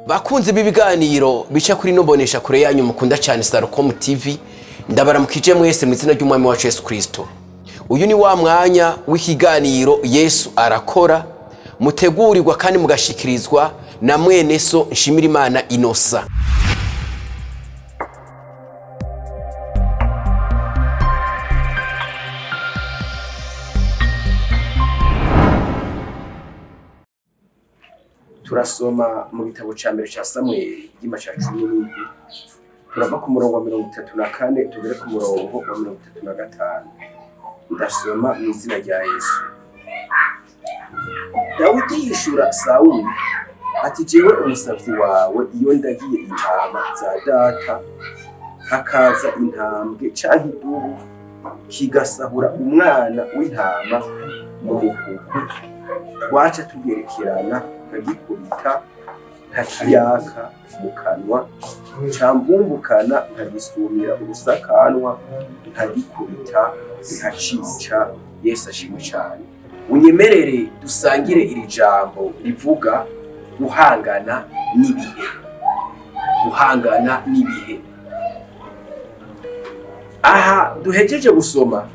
Bakunzi b'ibiganiro bica kuri ino mbonesha kure yanyu mukunda cyane Sarocom TV, ndabaramukije mwese mu izina ry'Umwami wacu Yesu Kristo. Uyu ni wa mwanya w'ikiganiro Yesu Arakora, mutegurirwa kandi mugashikirizwa na mwene so Nshimirimana Inosa. Turasoma mu gitabo cya mbere cya Samweli, igihimba cya 17, turava ku murongo wa 34 tugere ku murongo wa 35. Ndasoma mu izina rya Yesu. Dawidi yishura Sawuli ati: "Jewe umusavyi wawe, iyo ndagiye intama za data, hakaza intambwe canke idubu kigasahura umwana w'intama mu mukuku, twaca tugerekerana, nkagikubita nkakiyaka mu kanwa, camvumbukana nkagisumira urusakanwa, nkagikubita nkacica." Yesu ashimwe cyane. Unyemerere dusangire iri jambo rivuga guhangana n'ibihe. Guhangana n'ibihe. Aha duhejeje gusoma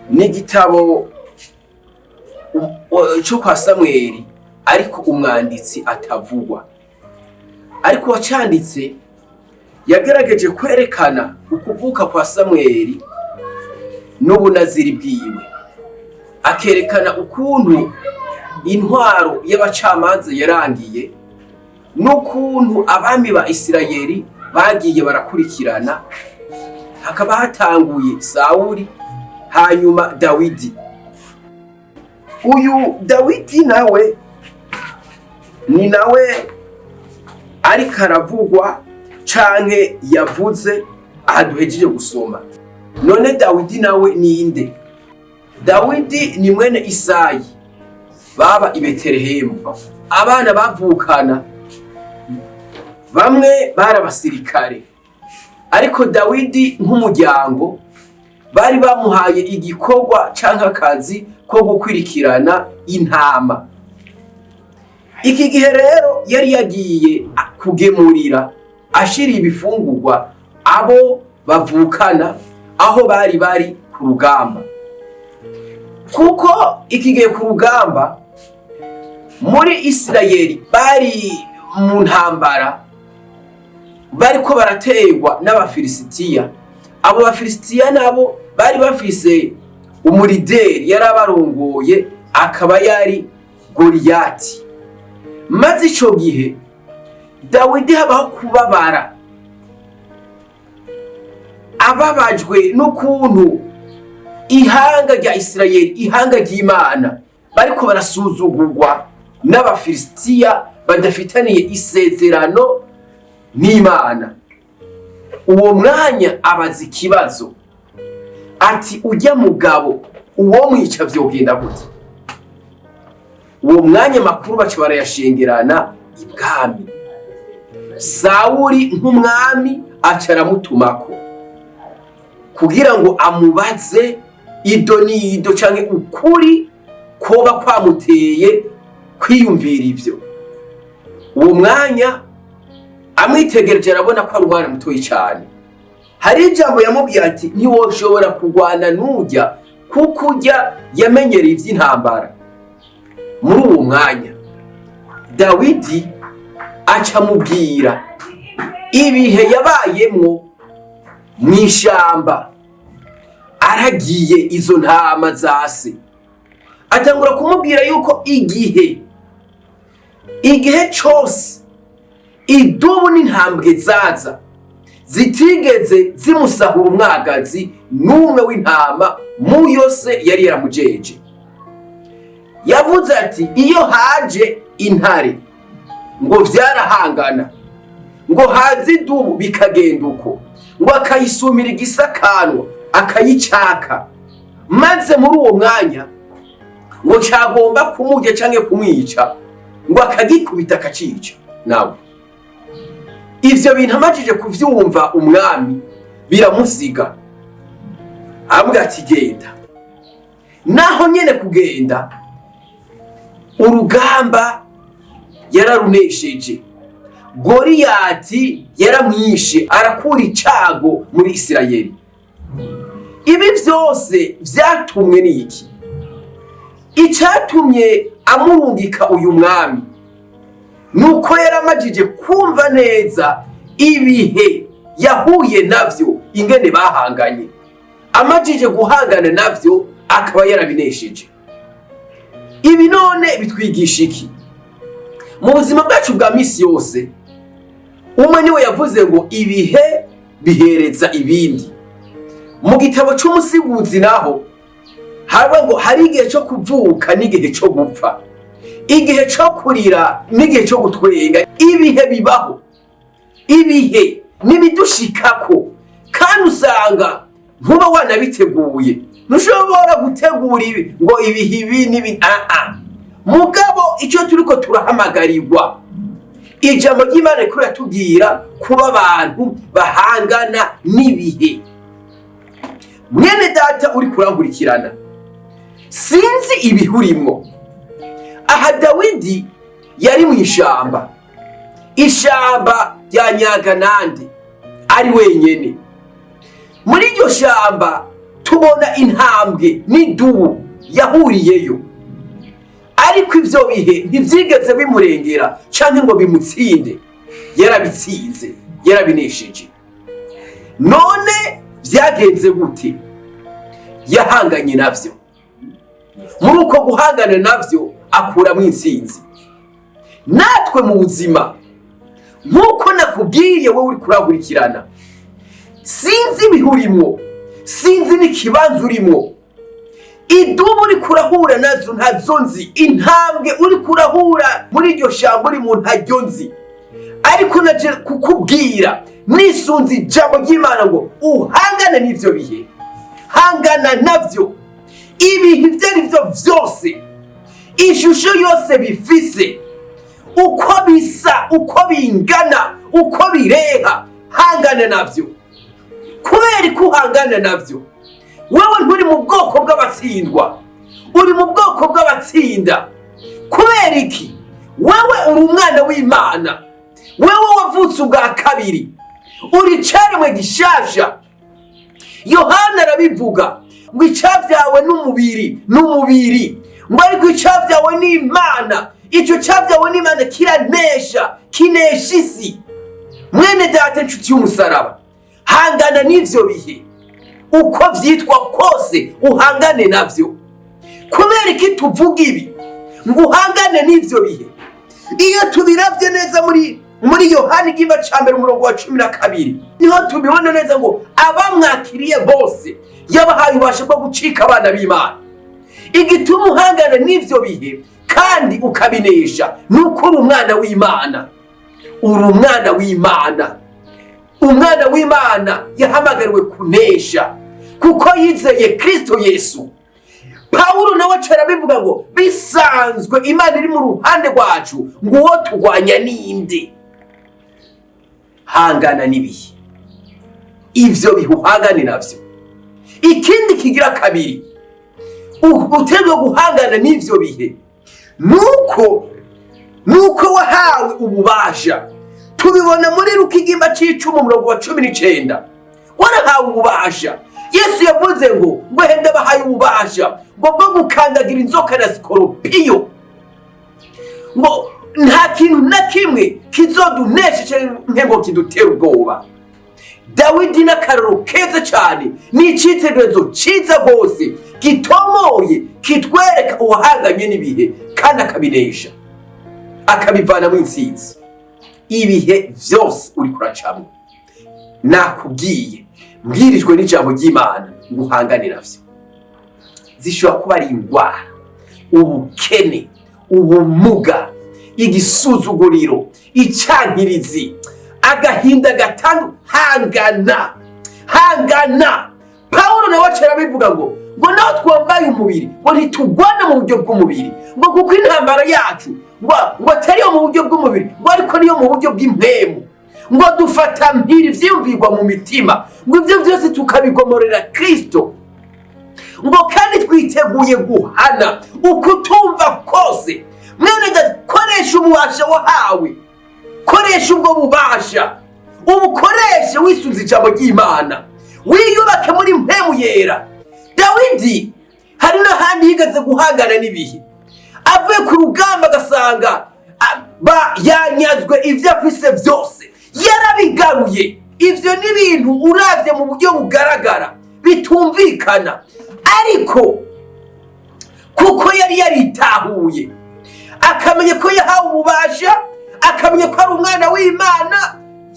ni igitabo cyo kwa Samweli, ariko umwanditsi atavugwa, ariko uwacanditse yagerageje kwerekana ukuvuka kwa Samweli n'ubunaziri bwiwe, akerekana ukuntu intwaro y'abacamanza yarangiye n'ukuntu abami ba Isirayeli bagiye barakurikirana, hakaba hatanguye Sawuli, hanyuma Dawidi. Uyu Dawidi nawe ni nawe ariko aravugwa canke yavuze aha duhejeje gusoma. None Dawidi nawe ninde? Dawidi ni mwene Isayi, baba i Betelehemu. Abana bavukana bamwe bari abasirikare, ariko Dawidi nk'umuryango bari bamuhaye igikorwa canke akazi ko gukwirikirana intama. Iki gihe rero yari yagiye kugemurira, ashira ibifungurwa abo bavukana aho bari bari ku rugamba, kuko iki gihe ku rugamba muri Isirayeli bari mu ntambara, bariko baraterwa n'Abafilisitiya. Abo Bafilisitiya nabo bari bafise umurideri yari abarongoye, akaba yari Goliyati. Maze ico gihe Dawidi habaho kubabara, ababajwe n'ukuntu ihanga rya Isirayeli, ihanga ry'Imana, bariko barasuzugurwa n'Abafilisitiya badafitaniye isezerano n'Imana. Uwo mwanya abaza ikibazo ati: "Ujya mugabo uwo mwica vyogenda gute?" Uwo mwanya makuru baca barayashengerana ibwami. Sawuli nk'umwami aca aramutumako kugira ngo amubaze ido n'ido canke ukuri koba kwamuteye kwiyumvira ivyo. Uwo mwanya amwitegereje arabona ko ari umwana mutoyi cane. Hari ijambo yamubwiye ati: "Ntiwoshobora kurwana n'ujya, kuko ujya yamenyereye ivy'intambara." Muri uwo mwanya Dawidi aca amubwira ibihe yabayemwo mw'ishamba aragiye izo ntama za se. Atangura kumubwira yuko igihe cose idubu n'intambwe zaza zitigeze zimusahura umwagazi n'umwe w'intama mu yose yari yaramujeje. Yavuze ati iyo haje intare ngo vyarahangana, ngo haze idubu bikagenda uko, ngo akayisumira igisakanwa akayicaka, maze muri uwo mwanya ngo cagomba kumurya canke kumwica, ngo akagikubita akacica nawe. Ivyo bintu amajije kuvyumva umwami biramusiga, aramubwira ati: "Genda." Naho nyene kugenda, urugamba yararunesheje. Goriyati yaramwishe, arakura icago muri Isirayeli. Ibi vyose vyatumwe n'iki? Icatumye amurungika uyu mwami nuko yaramajije kumva neza ibihe yahuye navyo, ingene bahanganye. Amajije guhangana navyo, akaba yarabinesheje. Ibi none bitwigisha iki mu buzima bwacu bwa misi yose? Umwe niwe yavuze ngo ibihe bihereza ibindi. Mu gitabo c'Umusiguzi naho haravuga ngo hari igihe cyo kuvuka n'igihe cyo gupfa, igihe cyo kurira n'igihe cyo gutwenga. Ibihe bibaho, ibihe nibidushikako, kandi usanga ntuba wanabiteguye. Ntushobora gutegura ibi ngo ibihe ibi n'ibi. Aa, mugabo icyo turiko turahamagarirwa, ijambo ry'Imana riko riratubwira kuba abantu bahangana n'ibihe. Mwene data uri kurankurikirana, sinzi ibihe urimwo. Aha Dawidi yari mu ishamba, ishamba rya Nyaganande, ari wenyene. Muri iryo shamba tubona intambwe n'idubu yahuriyeyo, ariko ivyo bihe ntivyigeze bimurengera canke ngo bimutsinde. Yarabitsinze, yarabinesheje. None vyagenze gute? Yahanganye navyo. Muri uko guhangana navyo akuramwo intsinzi. Natwe mu buzima, nk'uko nakubwiye, wowe uri kurankurikirana, sinzi ibihe urimwo, sinzi n'ikibanza urimwo. Idubu uri kurahura nazo ntazo nzi, intambwe uri kurahura muri iryo shamba uri mu ntaryo nzi, ariko naje kukubwira nisunze ijambo ry'Imana ngo uhangane n'ivyo bihe. Hangana navyo, ibihe ibyo ari byo vyose, ishusho yose bifise, uko bisa, uko bingana, uko bireha, hangana navyo. Kubera ko uhangana navyo, wewe nturi mu bwoko bw'abatsindwa, uri mu bwoko bw'abatsinda. Kubera iki? Wewe uri umwana w'Imana, wewe wavutse ubwa kabiri, uri icaremwe gishasha. Yohana arabivuga ngo icavyawe n'umubiri n'umubiri, ngo ariko icavyawe n'Imana, ico cavyawe n'Imana kiranesha, kinesha isi. Mwene data, inshuti y'umusaraba, hangana n'ivyo bihe uko vyitwa kose, uhangane navyo. Kubera iki tuvuga ibi ngo uhangane n'ivyo bihe? Iyo tubiravye neza muri Yohani igihimba ca mbere, umurongo wa 12, niho tubibona neza ngo abamwakiriye bose yabahaye ububasha bwo gucika abana b'Imana. Igituma uhangana n'ivyo bihe kandi ukabinesha nuko uri umwana w'Imana. Uri umwana w'Imana. Umwana w'Imana yahamagariwe kunesha kuko yizeye Kristo Yesu. Pawulo nawe aca arabivuga ngo bisanzwe Imana iri mu ruhande rwacu, ngo uwo turwanya ninde? Hangana n'ibihe, ivyo bihe uhangane navyo. Ikindi kigira kabiri utegerezwa guhangana n'ivyo bihe nuko wahawe ububasha. Tubibona muri Luka igihimba c'icumi, umurongo wa 19. Warahawe ububasha. Yesu yavuze ngo henda bahaye ububasha ngo bwo gukandagira inzoka na sikoropiyo, ngo nta kintu na kimwe kizodunesha canke ngo kidutere ubwoba. Dawidi n'akararo keza cyane, ni icyitegererezo cyiza rwose gitomoye kitwereka uwahanganye n'ibihe kandi akabinesha, akabivanamo intsinzi. Ibihe vyose uri kuracamwo, nakubwiye mbwirijwe n'ijambo ry'Imana ngo uhangane navyo. Zishobora kuba ari indwara, ubukene, ubumuga, igisuzuguriro, icankirizi, agahinda gatandu. Hangana, hangana. Pawulo nawe aca arabivuga ngo naho twambaye umubiri, ngo ntitugwana mu buryo bw'umubiri, ngo kuko intambara yacu ngo atari iyo mu buryo bw'umubiri, ngo ariko niyo mu buryo bw'impemu, ngo dufata mpiri ivyiyumvirwa mu mitima, ngo ivyo vyose tukabigomorera Kristo, ngo kandi twiteguye guhana ukutumva kose. Mwene data, koresha ububasha wahawe. Koresha ubwo bubasha, ubukoreshe wisunze ijambo ry'Imana, wiyubake muri Mpwemu Yera. Dawidi hari n'ahandi yigeze guhangana n'ibihe, avuye ku rugamba agasanga yanyazwe ibyo afise byose, yarabigaruye. Ibyo ni ibintu uravye mu buryo bugaragara bitumvikana, ariko kuko yari yaritahuye, akamenya ko yahawe ububasha, akamenya ko ari umwana w'Imana,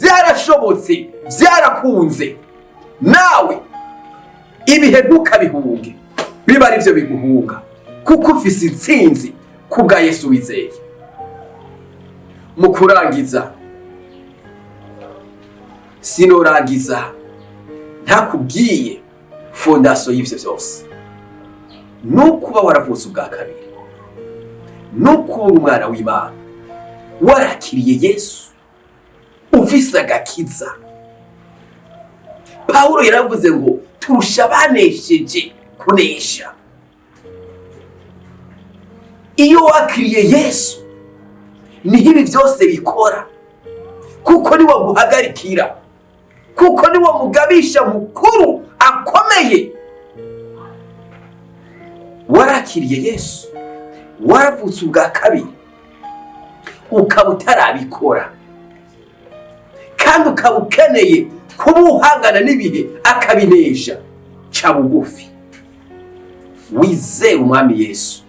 byarashobotse, byarakunze. Nawe ibihe ntukabihunge, biba ari byo biguhunga, kuko ufise intsinzi ku bwa Yesu wizeye. Mu kurangiza, sinorangiza ntakubwiye fondation y'ivyo byose: nukuba waravutse ubwa kabiri, nukuba uri umwana w'Imana, warakiriye Yesu, ufise agakiza. Pawulo yaravuze ngo turusha abanesheje kunesha. Iyo wakiriye Yesu, niho ibi byose bikora, kuko niwe guhagarikira, kuko niwe mugabisha mukuru akomeye. Warakiriye Yesu, waravutse ubwa kabiri, ukaba utarabikora kandi ukaba ukeneye kuba uhangana n'ibihe akabinesha, ca bugufi, wizere Umwami Yesu.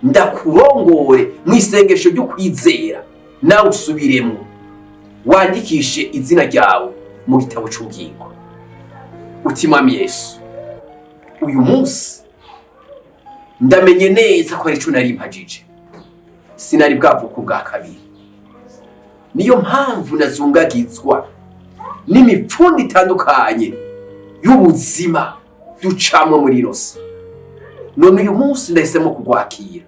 Ndakurongore mu isengesho ryo kwizera, nawe usubiremo, wandikishe izina ryawe mu gitabo cy'ubugingo. Uti: "Mwami Yesu, uyu munsi ndamenye neza ko ari cyo nari mpagije, sinari bwavuka ubwa kabiri, niyo mpamvu nazungagizwa n'imipfundo itandukanye y'ubuzima ducamwo muri ino si. None uyu munsi ndahisemo kugwakira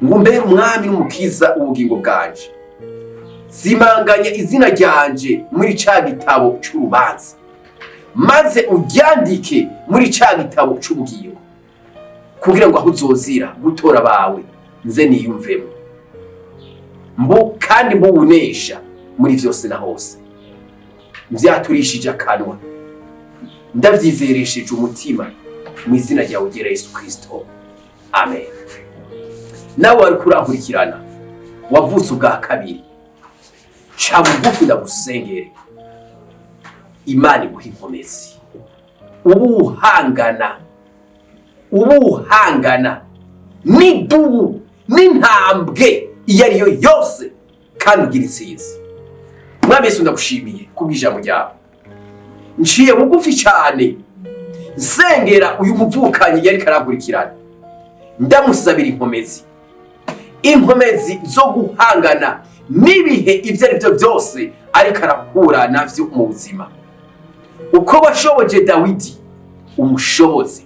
ngo umbere umwami n'umukiza ubugingo bwanje. Zimanganya izina ryanje muri ca gitabo c'urubanza, maze uryandike muri ca gitabo c'ubugingo, kugira ngo aho uzozira gutora bawe nze niyumvemo mbu kandi mbuwunesha muri vyose na hose. Mvyaturishije akanwa, ndavyizereshije umutima, mu izina ryawe ryera Yesu Kristo, amen." Nawe wariko urankurikirana, wavutse ubwa kabiri, ca bugufi ndagusengere, Imana iguha inkomezi, ubu uhangana, ubu uhangana n'idubu n'intambwe iyo ari yo yose, kandi ugira intsinzi. Mwami Yesu, ndagushimiye kubw'ijambo ryawe. Nciye bugufi cyane nsengera uyu muvukanyi yariko arakurikirana, ndamusabira inkomezi, inkomezi zo guhangana n'ibihe ibyo ari byo byose ariko arahura navyo mu buzima. Uko washoboje Dawidi, umushobozi.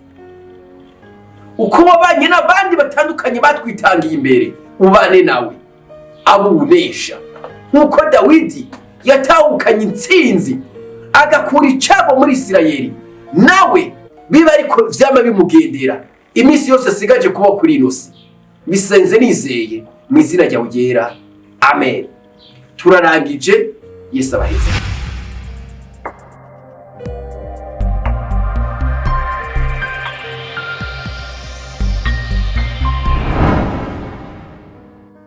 Uko wabanye n'abandi batandukanye batwitangiye imbere, ubane nawe abunesha, nk'uko Dawidi yatahukanye intsinzi agakura icago muri Isirayeli, nawe biba ariko vyama bimugendera iminsi yose asigaje kuba kuri ino si. Bisenze nizeye mu izina ryawe ryera, amen. Turarangije. Yesu abaheze.